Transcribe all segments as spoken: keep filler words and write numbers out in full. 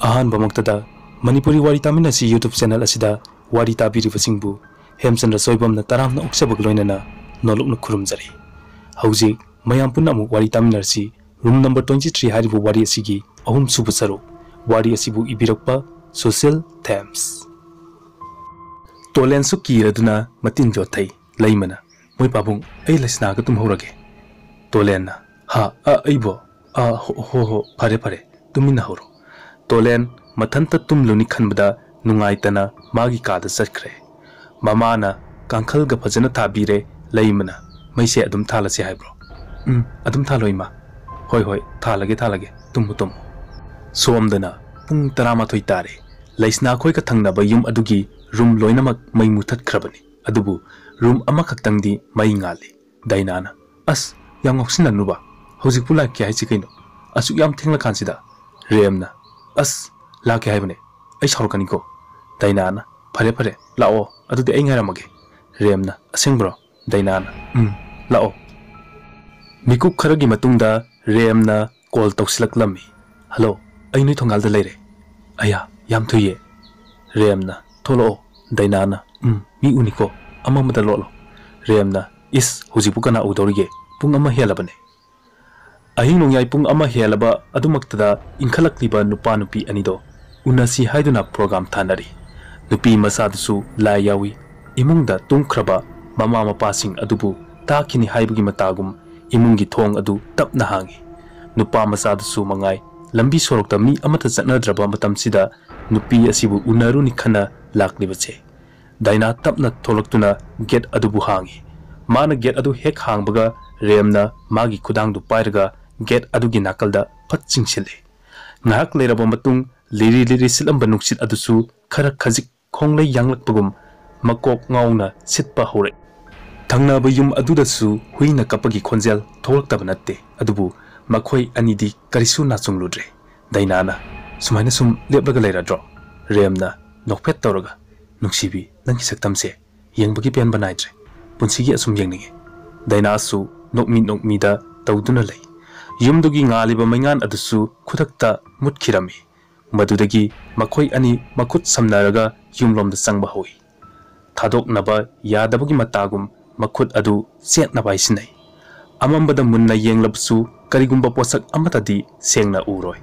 ꯑꯍꯥꯟꯕꯃꯛꯇꯗ ꯃꯅꯤꯄꯨꯔꯤ ꯋꯥꯔꯤ ꯇꯥꯃꯤꯟꯅꯁꯤ YouTube channel ꯑꯁꯤꯗ ꯋꯥꯔꯤ ꯇꯥꯕꯤꯔꯤꯕꯁꯤꯡꯕꯨ ꯍꯦꯝꯆꯟꯗ꯭ꯔ ꯁꯣꯏꯕꯝꯅ ꯇꯔꯥꯝꯅ ꯑꯣꯛꯆꯕꯒ ꯂꯣꯏꯅꯅ ꯅꯣꯂꯨꯛꯅ ꯈꯨꯔꯨꯝꯖꯔꯤ꯫ ꯍꯧꯖꯤꯛ ꯃꯌꯥꯝ ꯄꯨꯟꯅ ꯑꯃꯨꯛ ꯋꯥꯔꯤ ꯇꯥꯃꯤꯟꯅꯔꯁꯤ꯫ Room number twenty three ꯍꯥꯏꯔꯤꯕ ꯋꯥꯔꯤ ꯑꯁꯤꯒꯤ ꯑꯍꯨꯝꯁꯨꯕ ꯁꯔꯨꯛ꯫ ꯋꯥꯔꯤ ꯑꯁꯤꯕꯨ ꯏꯕꯤꯔꯛꯄ ꯁꯨꯁꯤꯜ ꯊꯦꯝꯁ꯫ ꯇꯣꯂꯦꯟꯁꯨ ꯀꯤꯔꯗꯨꯅ ꯃꯇꯤꯟ ꯌꯣꯠꯊꯩ꯫ ꯂꯩꯃꯅ, "ꯃꯣꯏ ꯄꯥꯕꯨꯡ, ꯑꯩ ꯂꯩꯁꯅꯥꯒ ꯇꯨꯝꯍꯧꯔꯒꯦ"꯫ ꯇꯣꯂꯦꯟꯅ, "ꯍꯥ? ꯑ, ꯑꯩꯕꯣ? ꯑ, ꯍꯣ, ꯍꯣ, ꯍꯣ, ꯐꯔꯦ, ꯐꯔꯦ, ꯇꯨꯃꯤꯟꯅꯍꯧꯔꯣ"꯫ ꯇꯣꯂꯦꯟ ꯃꯊꯟꯇ ꯇꯨꯝꯂꯨꯅꯤ ꯈꯟꯕꯗ ꯅꯨꯡꯉꯥꯏꯇꯅ ꯃꯥꯒꯤ ꯀꯥꯗ ꯆꯠꯈ꯭ꯔꯦ꯫ ꯃꯃꯥꯅ ꯀꯥꯡꯈꯜꯒ ꯐꯖꯅ ꯊꯥꯕꯤꯔꯦ꯫ ꯂꯩꯃꯅ, "ꯃꯩꯁꯦ ꯑꯗꯨꯝ ꯊꯥꯜꯂꯁꯤ ꯍꯥꯏꯕ꯭ꯔꯣ?" "ꯎꯝ, ꯑꯗꯨꯝ ꯊꯥꯜꯂꯣ ꯏꯃꯥ"꯫ "ꯍꯣꯏ, ꯍꯣꯏ, ꯊꯥꯜꯂꯒꯦ, ꯊꯥꯜꯂꯒꯦ, ꯇꯨꯝꯃꯨ, ꯇꯨꯝꯃꯨ"꯫ ꯁꯣꯝꯗꯅ ꯄꯨꯡ ꯇꯔꯥꯃꯥꯊꯣꯏ ꯇꯥꯔꯦ꯫ ꯂꯩꯁꯅꯥꯈꯣꯏꯒ ꯊꯪꯅꯕ ꯌꯨꯝ ꯑꯗꯨꯒꯤ room ꯂꯣꯏꯅꯃꯛ ꯃꯩ ꯃꯨꯊꯠꯈ꯭ꯔꯕꯅꯤ꯫ ꯑꯗꯨꯕꯨ room ꯑꯃꯈꯛꯇꯪꯗꯤ ꯃꯩ ꯉꯥꯜꯂꯤ꯫ ꯗꯥꯏꯅꯥꯅ, "ꯑꯁ, ꯌꯥꯝ ꯉꯥꯎꯁꯤꯟꯅꯅꯨꯕ꯫ ꯍꯧꯖꯤꯛꯄꯨ ꯂꯥꯛꯀꯦ ꯍꯥꯏꯁꯤ ꯀꯩꯅꯣ? ꯑꯁꯨꯛ ꯌꯥꯝ ꯊꯦꯡꯂꯀꯥꯟꯁꯤꯗ?" ꯔꯦꯝꯅ, "ꯑꯁ, ꯂꯥꯛꯀꯦ ꯍꯥꯏꯕꯅꯦ꯫ ꯑꯩ ꯁꯥꯎꯔꯛꯀꯅꯤꯀꯣ"꯫ ꯗꯥꯏꯅꯥꯅ, "ꯐꯔꯦ, ꯐꯔꯦ, ꯂꯥꯛꯑꯣ꯫ ꯑꯗꯨꯗꯤ ꯑꯩ ꯉꯥꯏꯔꯝꯃꯒꯦ"꯫ ꯔꯦꯝꯅ, "ꯑꯁꯦꯡꯕ꯭ꯔꯣ?" ꯗꯥꯏꯅꯥꯅ, "ꯎꯝ, ꯂꯥꯛꯑꯣ"꯫ ꯃꯤꯀꯨꯞ ꯈꯔꯒꯤ ꯃꯇꯨꯡꯗ ꯔꯦꯝꯅ call ꯇꯧꯁꯤꯜꯂꯛꯂꯝꯃꯤ꯫ "ꯍꯜꯂꯣ, ꯑꯩ ꯅꯣꯏ ꯊꯣꯡꯒꯥꯜꯗ ꯂꯩꯔꯦ"꯫ "ꯑꯌꯥ, ꯌꯥꯝ ꯊꯨꯏꯌꯦ"꯫ ꯔꯦꯝꯅ, "ꯊꯣꯛꯂꯛꯑꯣ"꯫ ꯗꯥꯏꯅꯥꯅ, "ꯎꯝ, ꯃꯤ ꯎꯅꯤꯀꯣ, ꯑꯃꯃꯗ ꯂꯣꯠꯂꯣ"꯫ ꯔꯦꯝꯅ, "ꯏꯁ, ꯍꯧꯖꯤꯛꯄꯨ ꯀꯅꯥ ꯎꯗꯧꯔꯤꯒꯦ? ꯄꯨꯡ ꯑꯃ ꯍꯦꯜꯂꯕꯅꯦ"꯫ ꯑꯍꯤꯡ ꯅꯣꯡꯌꯥꯏ ꯄꯨꯡ ꯑꯃ ꯍꯦꯜꯂꯕ ꯑꯗꯨꯃꯛꯇꯗ ꯏꯟꯈꯠꯂꯛꯂꯤꯕ ꯅꯨꯄꯥ ꯅꯨꯄꯤ ꯑꯅꯤꯗꯣ ꯎꯅꯁꯤ ꯍꯥꯏꯗꯨꯅ program ꯊꯥꯅꯔꯤ꯫ ꯅꯨꯄꯤ ꯃꯆꯥꯗꯨꯁꯨ ꯂꯥꯏ ꯌꯥꯎꯏ꯫ ꯏꯃꯨꯡꯗ ꯇꯨꯝꯈ꯭ꯔꯕ ꯃꯃꯥ ꯃꯄꯥꯁꯤꯡ ꯑꯗꯨꯕꯨ ꯇꯥꯈꯤꯅꯤ ꯍꯥꯏꯕꯒꯤ ꯃꯇꯥꯒꯨꯝ ꯏꯃꯨꯡꯒꯤ ꯊꯣꯡ ꯑꯗꯨ ꯇꯞꯅ ꯍꯥꯡꯏ꯫ ꯅꯨꯄꯥ ꯃꯆꯥꯗꯨꯁꯨ ꯃꯉꯥꯏ, ꯂꯝꯕꯤ ꯁꯣꯔꯣꯛꯇ ꯃꯤ ꯑꯃꯠꯇ ꯆꯠꯅꯗ꯭ꯔꯕ ꯃꯇꯝꯁꯤꯗ ꯅꯨꯄꯤ ꯑꯁꯤꯕꯨ ꯎꯅꯔꯨꯅꯤ ꯈꯟꯅ ꯂꯥꯛꯂꯤꯕꯁꯦ꯫ ꯗꯥꯏꯅꯥ ꯇꯞꯅ ꯊꯣꯛꯂꯛꯇꯨꯅ gate ꯑꯗꯨꯕꯨ ꯍꯥꯡꯏ꯫ ꯃꯥꯅ gate ꯑꯗꯨ ꯍꯦꯛ ꯍꯥꯡꯕꯒ ꯔꯦꯝꯅ ꯃꯥꯒꯤ ꯈꯨꯗꯥꯡꯗꯨ ꯄꯥꯏꯔꯒ gate ꯑꯗꯨꯒꯤ ꯅꯥꯀꯜꯗ ꯐꯠ ꯆꯤꯡꯁꯤꯜꯂꯤ꯫ ꯉꯥꯏꯍꯥꯛ ꯂꯩꯔꯕ ꯃꯇꯨꯡ ꯂꯤꯔꯤ ꯂꯤꯔꯤ ꯁꯤꯠꯂꯝꯕ ꯅꯨꯡꯁꯤꯠ ꯑꯗꯨꯁꯨ ꯈꯔ ꯈꯖꯤꯛ ꯈꯣꯡꯂꯩ ꯌꯥꯡꯂꯛꯄꯒꯨꯝ ꯃꯀꯣꯛ ꯉꯥꯎꯅ ꯁꯤꯠꯄ ꯍꯧꯔꯛꯏ꯫ ꯊꯪꯅꯕ ꯌꯨꯝ ꯑꯗꯨꯗꯁꯨ ꯍꯨꯏꯅ ꯀꯞꯄꯒꯤ ꯈꯣꯟꯖꯦꯜ ꯊꯣꯛꯂꯛꯇꯕ ꯅꯠꯇꯦ, ꯑꯗꯨꯕꯨ ꯃꯈꯣꯏ ꯑꯅꯤꯗꯤ ꯀꯔꯤꯁꯨ ꯅꯥꯆꯨꯡꯂꯨꯗ꯭ꯔꯦ꯫ ꯗꯥꯏꯅꯥꯅ, "ꯁꯨꯃꯥꯏꯅ ꯁꯨꯝ ꯂꯦꯞꯂꯒ ꯂꯩꯔꯗ꯭ꯔꯣ?" ꯔꯦꯝꯅ ꯅꯣꯛꯐꯦꯠ ꯇꯧꯔꯒ, "ꯅꯨꯡꯁꯤꯕꯤ, ꯅꯪꯒꯤ ꯁꯛꯇꯝꯁꯦ ꯌꯦꯡꯕꯒꯤ ꯄꯦꯟꯕ ꯅꯥꯏꯗ꯭ꯔꯦ꯫ ꯄꯨꯟꯁꯤꯒꯤ ꯑꯁꯨꯝ ꯌꯦꯡꯅꯤꯡꯉꯤ"꯫ ꯗꯥꯏꯅꯥꯁꯨ ꯅꯣꯛꯃꯤ ꯅꯣꯛꯃꯤꯗ ꯇꯧꯗꯨꯅ ꯂꯩ꯫ ꯌꯨꯝꯗꯨꯒꯤ ꯉꯥꯜꯂꯤꯕ ꯃꯩꯉꯥꯟ ꯑꯗꯨꯁꯨ ꯈꯨꯗꯛꯇ ꯃꯨꯠꯈꯤꯔꯝꯃꯤ꯫ ꯃꯗꯨꯗꯒꯤ ꯃꯈꯣꯏ ꯑꯅꯤ ꯃꯈꯨꯠ ꯁꯝꯅꯔꯒ ꯌꯨꯝꯂꯣꯝꯗ ꯆꯪꯕ ꯍꯧꯏ꯫ ꯊꯥꯗꯣꯛꯅꯕ ꯌꯥꯗꯕꯒꯤ ꯃꯇꯥꯒꯨꯝ ꯃꯈꯨꯠ ꯑꯗꯨ ꯆꯦꯠꯅ ꯄꯥꯏꯁꯤꯟꯅꯩ꯫ ꯑꯃꯝꯕꯗ ꯃꯨꯟꯅ ꯌꯦꯡꯂꯕꯁꯨ ꯀꯔꯤꯒꯨꯝꯕ ꯄꯣꯠꯁꯛ ꯑꯃꯠꯇꯗꯤ ꯁꯦꯡꯅ ꯎꯔꯣꯏ꯫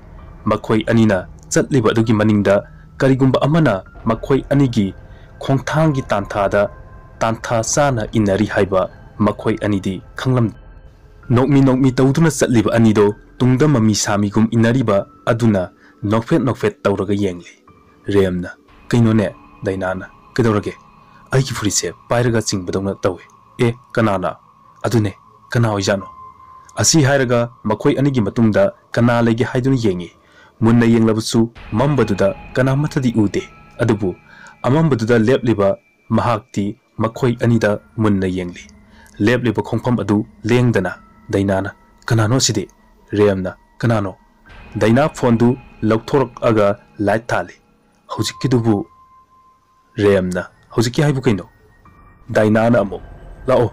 ꯃꯈꯣꯏ ꯑꯅꯤꯅ ꯆꯠꯂꯤꯕ ꯑꯗꯨꯒꯤ ꯃꯅꯤꯡꯗ ꯀꯔꯤꯒꯨꯝꯕ ꯑꯃꯅ ꯃꯈꯣꯏ ꯑꯅꯤꯒꯤ ꯈꯣꯡꯊꯥꯡꯒꯤ ꯇꯥꯟꯊꯥꯗ ꯇꯥꯟꯊꯥ ꯆꯥꯅ ꯏꯟꯅꯔꯤ ꯍꯥꯏꯕ ꯃꯈꯣꯏ ꯑꯅꯤꯗꯤ ꯈꯪꯂꯝ꯫ ꯅꯣꯛꯃꯤ ꯅꯣꯛꯃꯤ ꯇꯧꯗꯨꯅ ꯆꯠꯂꯤꯕ ꯑꯅꯤꯗꯣ ꯇꯨꯡꯗ ꯃꯃꯤ ꯁꯥꯃꯤꯒꯨꯝ ꯏꯟꯅꯔꯤꯕ ꯑꯗꯨꯅ ꯅꯣꯛꯐꯦꯠ ꯅꯣꯛꯐꯦꯠ ꯇꯧꯔꯒ ꯌꯦꯡꯂꯤ꯫ ꯔꯦꯝꯅ, "ꯀꯩꯅꯣꯅꯦ?" ꯗꯥꯏꯅꯥꯅ, "ꯀꯩꯗꯧꯔꯒꯦ? ꯑꯩꯒꯤ ꯐꯨꯔꯤꯠꯁꯦ ꯄꯥꯏꯔꯒ ꯆꯤꯡꯕꯗꯧꯅ ꯇꯧꯏ꯫ ꯑꯦ, ꯀꯅꯥꯅ? ꯑꯗꯨꯅꯦ, ꯀꯅꯥ ꯑꯣꯏꯖꯥꯠꯅꯣ?" ꯑꯁꯤ ꯍꯥꯏꯔꯒ ꯃꯈꯣꯏ ꯑꯅꯤꯒꯤ ꯃꯇꯨꯡꯗ ꯀꯅꯥ ꯂꯩꯒꯦ ꯍꯥꯏꯗꯨꯅ ꯌꯦꯡꯉꯤ꯫ ꯃꯨꯟꯅ ꯌꯦꯡꯂꯕꯁꯨ ꯃꯝꯕꯗꯨꯗ ꯀꯅꯥꯃꯠꯇꯗꯤ ꯎꯗꯦ꯫ ꯑꯗꯨꯕꯨ ꯑꯃꯝꯕꯗꯨꯗ ꯂꯦꯞꯂꯤꯕ ꯃꯍꯥꯛꯇꯤ ꯃꯈꯣꯏ ꯑꯅꯤꯗ ꯃꯨꯟꯅ ꯌꯦꯡꯂꯤ꯫ ꯂꯦꯞꯂꯤꯕ ꯈꯣꯡꯐꯝ ꯑꯗꯨ ꯂꯦꯡꯗꯅ꯫ ꯗꯥꯏꯅꯥꯅ, "ꯀꯅꯥꯅꯣ ꯑꯁꯤꯗꯤ?" ꯔꯦꯝꯅ, "ꯀꯅꯥꯅꯣ?" ꯗꯥꯏꯅꯥ ꯐꯣꯟꯗꯨ ꯂꯧꯊꯣꯔꯛꯑꯒ ꯂꯥꯏꯠ ꯊꯥꯜꯂꯤ꯫ "ꯍꯧꯖꯤꯛꯀꯤꯗꯨꯕꯨ?" ꯔꯦꯝꯅ, "ꯍꯧꯖꯤꯛꯀꯤ ꯍꯥꯏꯕꯨ ꯀꯩꯅꯣ?" ꯗꯥꯏꯅꯥꯅ ꯑꯃꯨꯛ, "ꯂꯥꯛꯑꯣ,